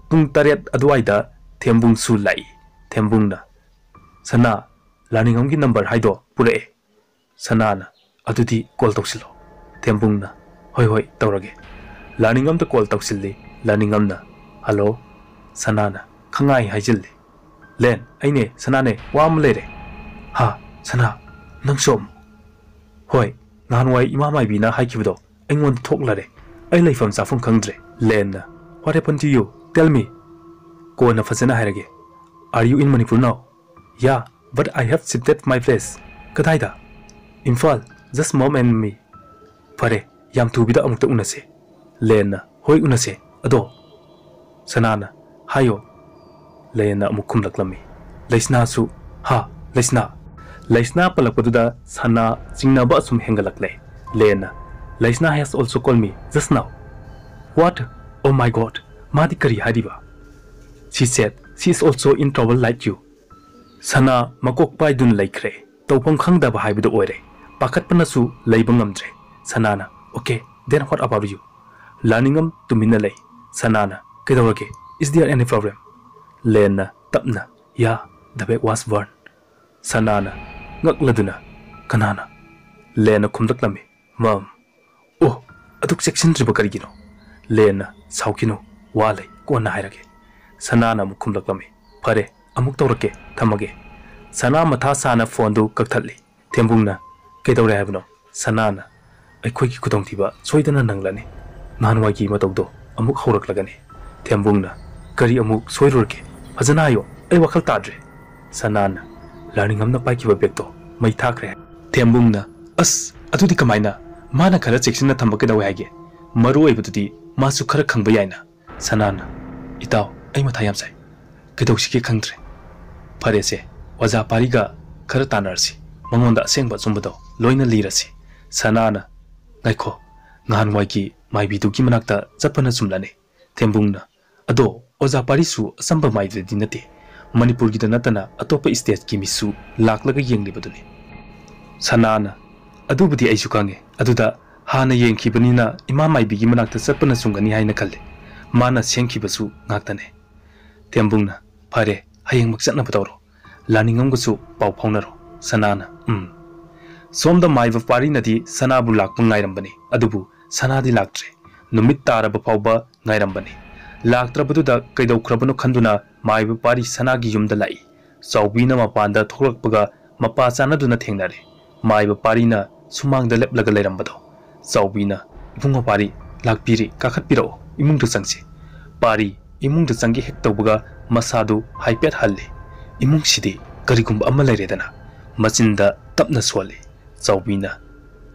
ꯄꯨꯡ ꯇꯔꯦꯠ ꯑꯗꯨꯋꯥꯏꯗ ꯊꯦꯝꯕꯨꯡꯁꯨ ꯂꯥꯛꯏ꯫ ꯊꯦꯝꯕꯨꯡꯅ, "ꯁꯅꯥ, ꯂꯥꯅꯤꯡꯉꯝꯒꯤ ꯅꯝꯕꯔ ꯍꯥꯏꯗꯣ ꯄꯨꯔꯛꯑꯦ꯫" ꯁꯅꯥꯅ, "ꯑꯗꯨꯗꯤ ꯀꯣꯜ ꯇꯧꯁꯤꯜꯂꯣ꯫" ꯊꯦꯝꯕꯨꯡꯅ, "ꯍꯣꯏ, ꯍꯣꯏ, ꯇꯧꯔꯒꯦ꯫" ꯂꯥꯅꯤꯡꯉꯝꯗ ꯀꯣꯜ ꯇꯧꯁꯤꯜꯂꯤ꯫ ꯂꯥꯅꯤꯡꯉꯝꯅ, "ꯍꯜꯂꯣ꯫" ꯁꯅꯥꯅ ꯈꯪꯉꯥꯏ ꯍꯥꯏꯖꯤꯜꯂꯤ꯫ "ꯂꯦꯟ, ꯑꯩꯅꯦ, ꯁꯅꯥꯅꯦ, ꯋꯥ ꯑꯃ ꯂꯩꯔꯦ꯫" "ꯍꯥ, ꯁꯅꯥ, ꯅꯪꯁꯨ ꯑꯃꯨꯛ?" "ꯍꯣꯏ, ꯅꯍꯥꯟꯋꯥꯏ ꯏꯃꯥ ꯃꯥꯏꯕꯤꯅ ꯍꯥꯏꯈꯤꯕꯗꯣ ꯑꯩꯉꯣꯟꯗ ꯊꯣꯛꯂꯔꯦ꯫ ꯑꯩ ꯂꯩꯐꯝ ꯆꯥꯐꯝ ꯈꯪꯗ꯭ꯔꯦ꯫" ꯂꯦꯟꯅ, "What happened to you? Tell me꯫ ꯀꯣꯟꯅ ꯐꯖꯅ ꯍꯥꯏꯔꯒꯦ꯫ Are you in Manipur now? Yeah, but I have shifted my place꯫ "ꯀꯗꯥꯏꯗ?" "Imphal, just mom and me꯫" "ꯐꯔꯦ, ꯌꯥꯝ ꯊꯨꯕꯤꯗ ꯑꯃꯨꯛꯇ ꯎꯅꯁꯦ꯫" ꯂꯦꯟꯅ, "ꯍꯣꯏ, ꯎꯅꯁꯦ꯫ ꯑꯗꯣ ꯁꯅꯥꯅ, ꯍꯥꯏꯌꯣ꯫" ꯂꯦꯟꯅ ꯑꯃꯨꯛ ꯈꯨꯝꯂꯛꯂꯝꯃꯤ꯫ ꯂꯩꯁꯅꯥꯁꯨ, "ꯍꯥ, ꯂꯩꯁꯅꯥ?" ꯂꯩꯁꯅꯥ ꯄꯜꯂꯛꯄꯗꯨꯗ ꯁꯅꯥ ꯆꯤꯡꯅꯕ ꯑꯁꯨꯝ ꯍꯦꯟꯒꯠꯂꯛꯂꯦ꯫ ꯂꯦꯟꯅ, "Laisna has also called me just now꯫" "What? Oh my God! ꯃꯥꯗꯤ ꯀꯔꯤ ꯍꯥꯏꯔꯤꯕ?" "She said she is also in trouble like you꯫" ꯁꯅꯥ ꯃꯀꯣꯛ ꯄꯥꯏꯗꯨꯅ ꯂꯩꯈ꯭ꯔꯦ꯫ ꯇꯧꯐꯝ ꯈꯪꯗꯕ ꯍꯥꯏꯕꯗꯨ ꯑꯣꯏꯔꯦ꯫ ꯄꯥꯈꯠꯄꯅꯁꯨ ꯂꯩꯕ ꯉꯝꯗ꯭ꯔꯦ꯫ ꯁꯅꯥꯅ, "Okay, then what about you?" ꯂꯥꯅꯤꯡꯉꯝ ꯇꯨꯃꯤꯟꯅ ꯂꯩ꯫ ꯁꯅꯥꯅ, "ꯀꯩꯗꯧꯔꯒꯦ? Is there any problem?" ꯂꯦꯟꯅ ꯇꯞꯅ, "Yeah, the bag was burned꯫" ꯁꯅꯥꯅ ꯉꯛꯂꯗꯨꯅ, "ꯀꯅꯥꯅ?" ꯂꯦꯟꯅ ꯈꯨꯝꯂꯛꯂꯝꯃꯤ, "ꯃꯝ꯫" "ꯑꯣ, ꯑꯗꯨꯛ ꯆꯦꯛꯁꯤꯟꯗ꯭ꯔꯤꯕ ꯀꯔꯤꯒꯤꯅꯣ?" ꯂꯦꯟꯅ, "ꯁꯥꯎꯈꯤꯅꯨ, ꯋꯥ ꯂꯩ, ꯀꯣꯟꯅ ꯍꯥꯏꯔꯒꯦ꯫" ꯁꯅꯥꯅ ꯑꯃꯨꯛ ꯈꯨꯝꯂꯛꯂꯝꯃꯤ, "ꯐꯔꯦ, ꯑꯃꯨꯛ ꯇꯧꯔꯛꯀꯦ, ꯊꯝꯃꯒꯦ꯫" ꯁꯅꯥ ꯃꯊꯥ ꯁꯥꯅ ꯐꯣꯟꯗꯨ ꯀꯛꯊꯠꯂꯤ꯫ ꯊꯦꯝꯕꯨꯡꯅ, "ꯀꯩꯗꯧꯔꯦ ꯍꯥꯏꯕꯅꯣ?" ꯁꯅꯥꯅ, "ꯑꯩꯈꯣꯏꯒꯤ ꯈꯨꯗꯣꯡꯊꯤꯕ ꯁꯣꯏꯗꯅ ꯅꯪꯂꯅꯤ꯫ ꯅꯍꯥꯟꯋꯥꯏꯒꯤ ꯃꯇꯧꯗꯣ ꯑꯃꯨꯛ ꯍꯧꯔꯛꯂꯒꯅꯤ꯫" ꯊꯦꯝꯕꯨꯡꯅ, "ꯀꯔꯤ ꯑꯃꯨꯛ ꯁꯣꯏꯔꯨꯔꯒꯦ? ꯐꯖꯅ ꯍꯥꯏꯌꯣ, ꯑꯩ ꯋꯥꯈꯜ ꯇꯥꯗ꯭ꯔꯦ꯫" ꯁꯅꯥꯅ, "ꯂꯥꯅꯤꯡꯉꯝꯅ ꯄꯥꯏꯈꯤꯕ ꯕꯦꯒꯇꯣ ꯃꯩ ꯊꯥꯈ꯭ꯔꯦ꯫" ꯊꯦꯝꯕꯨꯡꯅ, "ꯑꯁ, ꯑꯗꯨꯗꯤ ꯀꯃꯥꯏꯅ? ꯃꯥꯅ ꯈꯔ ꯆꯦꯛꯁꯤꯟꯅ ꯊꯝꯕ ꯀꯩꯗꯧꯋꯦ ꯍꯥꯏꯒꯦ? ꯃꯔꯨ ꯑꯣꯏꯕꯗꯨꯗꯤ ꯃꯥꯁꯨ ꯈꯔ ꯈꯪꯕ ꯌꯥꯏꯅ꯫" ꯁꯅꯥꯅ, "ꯏꯇꯥꯎ, ꯑꯩ ꯃꯊꯥ ꯌꯥꯝ ꯁꯥꯏ꯫ ꯀꯩꯗꯧꯁꯤꯒꯦ ꯈꯪꯗ꯭ꯔꯦ꯫" "ꯐꯔꯦꯁꯦ, ꯑꯣꯖꯥ ꯄꯥꯔꯤꯒ ꯈꯔ ꯇꯥꯟꯅꯔꯁꯤ꯫ ꯃꯉꯣꯟꯗ ꯑꯁꯦꯡꯕ ꯑꯆꯨꯝꯕꯗꯣ ꯂꯣꯏꯅ ꯂꯤꯔꯁꯤ꯫" ꯁꯅꯥꯅ, "ꯉꯥꯏꯈꯣ, ꯅꯍꯥꯟꯋꯥꯏꯒꯤ ꯃꯥꯏꯕꯤꯗꯨꯒꯤ ꯃꯅꯥꯛꯇ ꯆꯠꯄꯅ ꯆꯨꯝꯂꯅꯤ꯫" ꯊꯦꯝꯕꯨꯡꯅ, "ꯑꯗꯣ ꯑꯣꯖꯥ ꯄꯥꯔꯤꯁꯨ ꯑꯆꯝꯕ ꯃꯥꯏꯕꯤꯗꯤ ꯅꯠꯇꯦ꯫ ꯃꯅꯤꯄꯨꯔꯒꯤꯗ ꯅꯠꯇꯅ ꯑꯇꯣꯞꯄ stateꯀꯤ ꯃꯤꯁꯨ ꯂꯥꯛꯂꯒ ꯌꯦꯡꯂꯤꯕꯗꯨꯅꯤ꯫" ꯁꯅꯥꯅ, ꯑꯗꯨꯕꯨꯗꯤ ꯑꯩꯁꯨ ꯈꯪꯉꯦ꯫ ꯑꯗꯨꯗ ꯍꯥꯟꯅ ꯌꯦꯡꯈꯤꯕꯅꯤꯅ ꯏꯃꯥ ꯃꯥꯏꯕꯤꯒꯤ ꯃꯅꯥꯛꯇ ꯆꯠꯄꯅ ꯆꯨꯝꯒꯅꯤ ꯍꯥꯏꯅ ꯈꯜꯂꯤ꯫ ꯃꯥꯅ ꯁꯦꯝꯈꯤꯕꯁꯨ ꯉꯥꯛꯇꯅꯦ꯫ ꯊꯦꯝꯕꯨꯡꯅ, "ꯐꯔꯦ, ꯍꯌꯦꯡꯃꯛ ꯆꯠꯅꯕ ꯇꯧꯔꯣ꯫ ꯂꯥꯅꯤꯡꯉꯝꯒꯁꯨ ꯄꯥꯎ ꯐꯥꯎꯅꯔꯣ꯫" ꯁꯅꯥꯅ, "ꯎꯝ꯫" ꯁꯣꯝꯗ ꯃꯥꯏꯕ ꯄꯥꯔꯤꯅꯗꯤ ꯁꯅꯥꯕꯨ ꯂꯥꯛꯄ ꯉꯥꯏꯔꯝꯕꯅꯤ, ꯑꯗꯨꯕꯨ ꯁꯅꯥꯗꯤ ꯂꯥꯛꯇ꯭ꯔꯦ꯫ ꯅꯨꯃꯤꯠ ꯇꯥꯔꯕ ꯐꯥꯎꯕ ꯉꯥꯏꯔꯝꯕꯅꯤ꯫ ꯂꯥꯛꯇ꯭ꯔꯕꯗꯨꯗ ꯀꯩꯗꯧꯈ꯭ꯔꯕꯅꯣ ꯈꯟꯗꯨꯅ ꯃꯥꯏꯕ ꯄꯥꯔꯤ ꯁꯅꯥꯒꯤ ꯌꯨꯝꯗ ꯂꯥꯛꯏ꯫ ꯆꯥꯎꯕꯤꯅ ꯃꯄꯥꯟꯗ ꯊꯣꯛꯂꯛꯄꯒ ꯃꯄꯥ ꯆꯥꯟꯅꯗꯨꯅ ꯊꯦꯡꯅꯔꯦ꯫ ꯃꯥꯏꯕ ꯄꯥꯔꯤꯅ ꯁꯨꯃꯥꯡꯗ ꯂꯦꯞꯂꯒ ꯂꯩꯔꯝꯕꯗꯣ꯫ ꯆꯥꯎꯕꯤꯅ, "ꯏꯕꯨꯡꯉꯣ ꯄꯥꯔꯤ, ꯂꯥꯛꯄꯤꯔꯦ, ꯀꯥꯈꯠꯄꯤꯔꯛꯑꯣ, ꯏꯃꯨꯡꯗ ꯆꯪꯁꯤ꯫" ꯄꯥꯔꯤ ꯏꯃꯨꯡꯗ ꯆꯪꯒꯦ ꯍꯦꯛ ꯇꯧꯕꯒ ꯃꯁꯥꯗꯨ ꯍꯥꯏꯐꯦꯠ ꯍꯜꯂꯤ꯫ ꯏꯃꯨꯡꯁꯤꯗꯤ ꯀꯔꯤꯒꯨꯝꯕ ꯑꯃ ꯂꯩꯔꯦꯗꯅ꯫ ꯃꯆꯤꯟꯗ ꯇꯞꯅ ꯁꯣꯜꯂꯤ꯫ ꯆꯥꯎꯕꯤꯅ,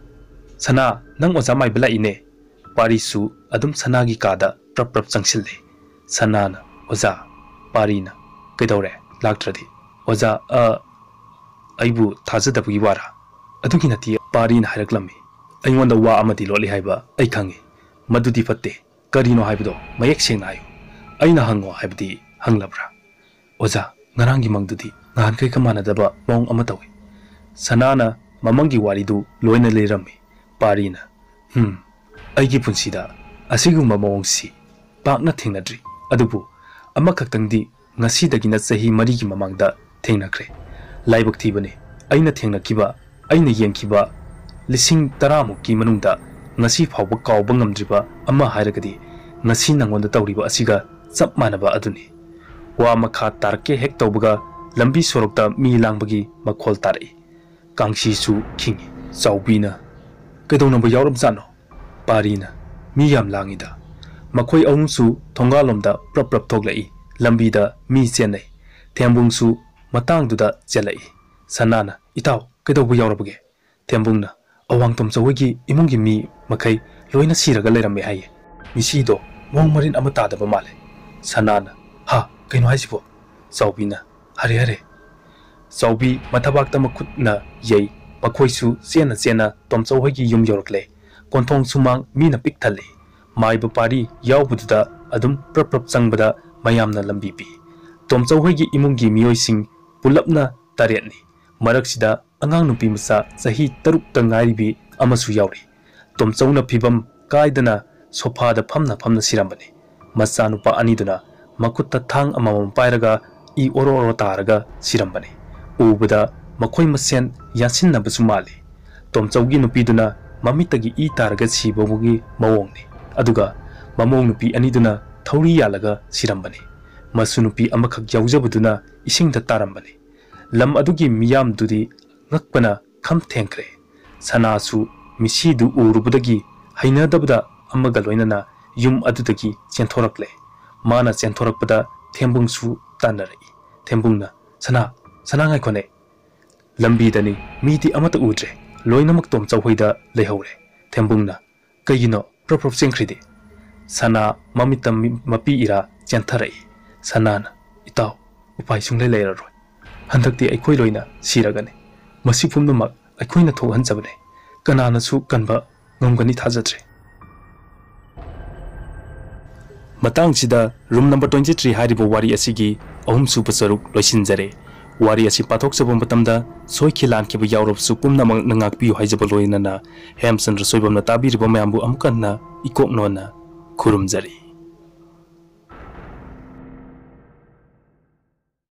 "ꯁꯅꯥ, ꯅꯪ ꯑꯣꯖꯥ ꯃꯥꯏꯕ ꯂꯥꯛꯏꯅꯦ꯫" ꯄꯥꯔꯤꯁꯨ ꯑꯗꯨꯝ ꯁꯅꯥꯒꯤ ꯀꯥꯗ ꯄ꯭ꯔꯞ ꯄ꯭ꯔꯞ ꯆꯪꯁꯤꯜꯂꯤ꯫ ꯁꯅꯥꯅ, "ꯑꯣꯖꯥ꯫" ꯄꯥꯔꯤꯅ, "ꯀꯩꯗꯧꯔꯦ? ꯂꯥꯛꯇ꯭ꯔꯗꯤ?" "ꯑꯣꯖꯥ, ꯑ, ꯑꯩꯕꯨ ꯊꯥꯖꯗꯕꯒꯤ ꯋꯥꯔꯥ?" "ꯑꯗꯨꯒꯤ ꯅꯠꯇꯦ, ꯄꯥꯔꯤꯅ ꯍꯥꯏꯔꯛꯂꯝꯃꯤ꯫ ꯑꯩꯉꯣꯟꯗ ꯋꯥ ꯑꯃꯗꯤ ꯂꯣꯠꯂꯤ ꯍꯥꯏꯕ ꯑꯩ ꯈꯪꯉꯤ꯫ ꯃꯗꯨꯗꯤ ꯐꯠꯇꯦ꯫ ꯀꯔꯤꯅꯣ ꯍꯥꯏꯕꯗꯣ ꯃꯌꯦꯛ ꯁꯦꯡꯅ ꯍꯥꯏꯌꯨ꯫ ꯑꯩꯅ ꯍꯪꯉꯣ ꯍꯥꯏꯕꯗꯤ ꯍꯪꯂꯕ꯭ꯔꯥ?" "ꯑꯣꯖꯥ, ꯉꯔꯥꯡꯒꯤ ꯃꯪꯗꯨꯗꯤ ꯅꯍꯥꯟꯈꯩꯒ ꯃꯥꯟꯅꯗꯕ ꯃꯑꯣꯡ ꯑꯃ ꯇꯧꯏ꯫" ꯁꯅꯥꯅ ꯃꯃꯪꯒꯤ ꯋꯥꯔꯤꯗꯨ ꯂꯣꯏꯅ ꯂꯤꯔꯝꯃꯤ꯫ ꯄꯥꯔꯤꯅ, "ꯍꯝ, ꯑꯩꯒꯤ ꯄꯨꯟꯁꯤꯗ ꯑꯁꯤꯒꯨꯝꯕ ꯃꯑꯣꯡꯁꯤ ꯄꯥꯛꯅ ꯊꯦꯡꯅꯗ꯭ꯔꯤ꯫ ꯑꯗꯨꯕꯨ ꯑꯃꯈꯛꯇꯪꯗꯤ ꯉꯁꯤꯗꯒꯤꯅ ꯆꯍꯤ ꯃꯔꯤꯒꯤ ꯃꯃꯥꯡꯗ ꯊꯦꯡꯅꯈ꯭ꯔꯦ꯫ ꯂꯥꯏꯕꯛ ꯊꯤꯕꯅꯤ, ꯑꯩꯅ ꯊꯦꯡꯅꯈꯤꯕ, ꯑꯩꯅ ꯌꯦꯡꯈꯤꯕ ꯂꯤꯁꯤꯡ ꯇꯔꯥꯃꯨꯛꯀꯤ ꯃꯅꯨꯡꯗ ꯉꯁꯤ ꯐꯥꯎꯕ ꯀꯥꯎꯕ ꯉꯝꯗ꯭ꯔꯤꯕ ꯑꯃ ꯍꯥꯏꯔꯒꯗꯤ ꯉꯁꯤ ꯅꯉꯣꯟꯗ ꯇꯧꯔꯤꯕ ꯑꯁꯤꯒ ꯆꯞ ꯃꯥꯟꯅꯕ ꯑꯗꯨꯅꯤ꯫" ꯋꯥ ꯃꯈꯥ ꯇꯥꯔꯛꯀꯦ ꯍꯦꯛ ꯇꯧꯕꯒ ꯂꯝꯕꯤ ꯁꯣꯔꯣꯛꯇ ꯃꯤ ꯂꯥꯡꯕꯒꯤ ꯃꯈꯣꯜ ꯇꯥꯔꯛꯏ꯫ ꯀꯥꯡꯁꯤꯁꯨ ꯈꯤꯡꯏ꯫ ꯆꯥꯎꯕꯤꯅ, "ꯀꯩꯗꯧꯅꯕ ꯌꯥꯎꯔꯕꯖꯥꯠꯅꯣ?" ꯄꯥꯔꯤꯅ, "ꯃꯤ ꯌꯥꯝ ꯂꯥꯡꯉꯤꯗ꯫ ꯃꯈꯣꯏ ꯑꯍꯨꯝꯁꯨ ꯊꯣꯡꯒꯥꯜꯂꯣꯝꯗ ꯄ꯭ꯔꯞ ꯄ꯭ꯔꯞ ꯊꯣꯛꯂꯛꯏ꯫ ꯂꯝꯕꯤꯗ ꯃꯤ ꯆꯦꯟꯅꯩ꯫ ꯊꯦꯝꯕꯨꯡꯁꯨ ꯃꯇꯥꯡꯗꯨꯗ ꯆꯦꯜꯂꯛꯏ꯫" ꯁꯅꯥꯅ, "ꯏꯇꯥꯎ, ꯀꯩꯗꯧꯕ ꯌꯥꯎꯔꯕꯒꯦ?" ꯊꯦꯝꯕꯨꯡꯅ, "ꯑꯋꯥꯡ ꯇꯣꯝꯆꯧ ꯍꯣꯏꯒꯤ ꯏꯃꯨꯡꯒꯤ ꯃꯤ ꯃꯈꯩ ꯂꯣꯏꯅ ꯁꯤꯔꯒ ꯂꯩꯔꯝꯃꯦ ꯍꯥꯏꯌꯦ꯫ ꯃꯤꯁꯤꯗꯣ ꯃꯑꯣꯡ ꯃꯔꯤꯟ ꯑꯃ ꯇꯥꯗꯕ ꯃꯥꯜꯂꯦ꯫" ꯁꯅꯥꯅ, "ꯍꯥ, ꯀꯩꯅꯣ ꯍꯥꯏꯁꯤꯕꯣ?" ꯆꯥꯎꯕꯤꯅ, "ꯍꯔꯦ, ꯍꯔꯦ꯫" ꯆꯥꯎꯕꯤ ꯃꯊꯕꯥꯛꯇ ꯃꯈꯨꯠꯅ ꯌꯩ꯫ ꯃꯈꯣꯏꯁꯨ ꯆꯦꯟꯅ ꯆꯦꯟꯅ ꯇꯣꯝꯆꯧ ꯍꯣꯏꯒꯤ ꯌꯨꯝ ꯌꯧꯔꯛꯂꯦ꯫ ꯀꯣꯟꯊꯣꯡ ꯁꯨꯃꯥꯡ ꯃꯤꯅ ꯄꯤꯛ ꯊꯜꯂꯤ꯫ ꯃꯥꯏꯕ ꯄꯥꯔꯤ ꯌꯥꯎꯕꯗꯨꯗ ꯑꯗꯨꯝ ꯄ꯭ꯔꯞ ꯄ꯭ꯔꯞ ꯆꯪꯕꯗ ꯃꯌꯥꯝꯅ ꯂꯝꯕꯤ ꯄꯤ꯫ ꯇꯣꯝꯆꯧ ꯍꯣꯏꯒꯤ ꯏꯃꯨꯡꯒꯤ ꯃꯤꯑꯣꯏꯁꯤꯡ ꯄꯨꯂꯞꯅ ꯇꯔꯦꯠꯅꯤ꯫ ꯃꯔꯛꯁꯤꯗ ꯑꯉꯥꯡ ꯅꯨꯄꯤ ꯃꯆꯥ ꯆꯍꯤ ꯇꯔꯨꯛꯇ ꯉꯥꯏꯔꯤꯕꯤ ꯑꯃꯁꯨ ꯌꯥꯎꯔꯤ꯫ ꯇꯣꯝꯆꯧꯅ ꯐꯤꯕꯝ ꯀꯥꯏꯗꯅ ꯁꯣꯐꯥꯗ ꯐꯝꯅ ꯐꯝꯅ ꯁꯤꯔꯝꯕꯅꯤ꯫ ꯃꯆꯥꯅꯨꯄꯥ ꯑꯅꯤꯗꯨꯅ ꯃꯈꯨꯠꯇ ꯊꯥꯡ ꯑꯃꯃꯝ ꯄꯥꯏꯔꯒ ꯏ ꯑꯣꯔꯣ ꯑꯣꯔꯣ ꯇꯥꯔꯒ ꯁꯤꯔꯝꯕꯅꯤ꯫ ꯎꯕꯗ ꯃꯈꯣꯏ ꯃꯁꯦꯟ ꯌꯥꯟꯁꯤꯟꯅꯕꯁꯨ ꯃꯥꯜꯂꯤ꯫ ꯇꯣꯝꯆꯧꯒꯤ ꯅꯨꯄꯤꯗꯨꯅ ꯃꯃꯤꯠꯇꯒꯤ ꯏ ꯇꯥꯔꯒ ꯁꯤꯕꯒꯤ ꯃꯑꯣꯡꯅꯤ꯫ ꯑꯗꯨꯒ ꯃꯃꯧ ꯅꯨꯄꯤ ꯑꯅꯤꯗꯨꯅ ꯊꯧꯔꯤ ꯌꯥꯜꯂꯒ ꯁꯤꯔꯝꯕꯅꯤ꯫ ꯃꯁꯨ ꯅꯨꯄꯤ ꯑꯃꯈꯛ ꯌꯥꯎꯖꯕꯗꯨꯅ ꯏꯁꯤꯡꯗ ꯇꯥꯔꯝꯕꯅꯤ꯫ ꯂꯝ ꯑꯗꯨꯒꯤ ꯃꯤꯌꯥꯝꯗꯨꯗꯤ ꯉꯛꯄꯅ ꯈꯝ ꯊꯦꯡꯈ꯭ꯔꯦ꯫ ꯁꯅꯥꯁꯨ ꯃꯤꯁꯤꯗꯨ ꯎꯔꯨꯕꯗꯒꯤ ꯍꯩꯅꯗꯕꯗ ꯑꯃꯒ ꯂꯣꯏꯅꯅ ꯌꯨꯝ ꯑꯗꯨꯗꯒꯤ ꯆꯦꯟꯊꯣꯔꯛꯂꯦ꯫ ꯃꯥꯅ ꯆꯦꯟꯊꯣꯔꯛꯄꯗ ꯊꯦꯝꯕꯨꯡꯁꯨ ꯇꯥꯟꯅꯔꯛꯏ꯫ ꯊꯦꯝꯕꯨꯡꯅ, "ꯁꯅꯥ, ꯁꯅꯥ ꯉꯥꯏꯈꯣꯅꯦ!" ꯂꯝꯕꯤꯗꯅꯤ, ꯃꯤꯗꯤ ꯑꯃꯠꯇ ꯎꯗ꯭ꯔꯦ꯫ ꯂꯣꯏꯅꯃꯛ ꯇꯣꯝꯆꯧ ꯍꯣꯏꯗ ꯂꯩꯍꯧꯔꯦ꯫ ꯊꯦꯝꯕꯨꯡꯅ, "ꯀꯩꯒꯤꯅꯣ ꯄ꯭ꯔꯞ ꯄ꯭ꯔꯞ ꯆꯦꯟꯈ꯭ꯔꯤꯗꯤ?" ꯁꯅꯥ ꯃꯃꯤꯠꯇ ꯃꯤ-, ꯃꯄꯤ ꯏꯔꯥ ꯆꯦꯟꯊꯔꯛꯏ꯫ ꯁꯅꯥꯅ, "ꯏꯇꯥꯎ, ꯎꯄꯥꯏ ꯁꯨꯡꯂꯩ ꯂꯩꯔꯔꯣꯏ꯫ ꯍꯟꯗꯛꯇꯤ ꯑꯩꯈꯣꯏ ꯂꯣꯏꯅ ꯁꯤꯔꯒꯅꯤ꯫ ꯃꯁꯤ ꯄꯨꯝꯅꯃꯛ ꯑꯩꯈꯣꯏꯅ ꯊꯣꯛꯍꯟꯖꯕꯅꯤ꯫ ꯀꯅꯥꯅꯁꯨ ꯀꯟꯕ ꯉꯝꯒꯅꯤ ꯊꯥꯖꯗ꯭ꯔꯦ꯫" ꯃꯇꯥꯡꯁꯤꯗ Room number twenty three ꯍꯥꯏꯔꯤꯕ ꯋꯥꯔꯤ ꯑꯁꯤꯒꯤ ꯑꯍꯨꯝꯁꯨꯕ ꯁꯔꯨꯛ ꯂꯣꯏꯁꯤꯟꯖꯔꯦ꯫ ꯋꯥꯔꯤ ꯑꯁꯤ ꯄꯥꯊꯣꯛꯆꯕ ꯃꯇꯝꯗ ꯁꯣꯏꯈꯤ ꯂꯥꯟꯈꯤꯕ ꯌꯥꯎꯔꯕꯁꯨ ꯄꯨꯝꯅꯃꯛꯅ ꯉꯥꯛꯄꯤꯌꯨ ꯍꯥꯏꯖꯕ ꯂꯣꯏꯅꯅ ꯍꯦꯝꯆꯟꯗ꯭ꯔ ꯁꯣꯏꯕꯝꯅ ꯇꯥꯕꯤꯔꯤꯕ ꯃꯌꯥꯝꯕꯨ ꯑꯃꯨꯛ ꯍꯟꯅ ꯏꯀꯣꯛ ꯅꯣꯟꯅ ꯈꯨꯔꯨꯝꯖꯔꯤ꯫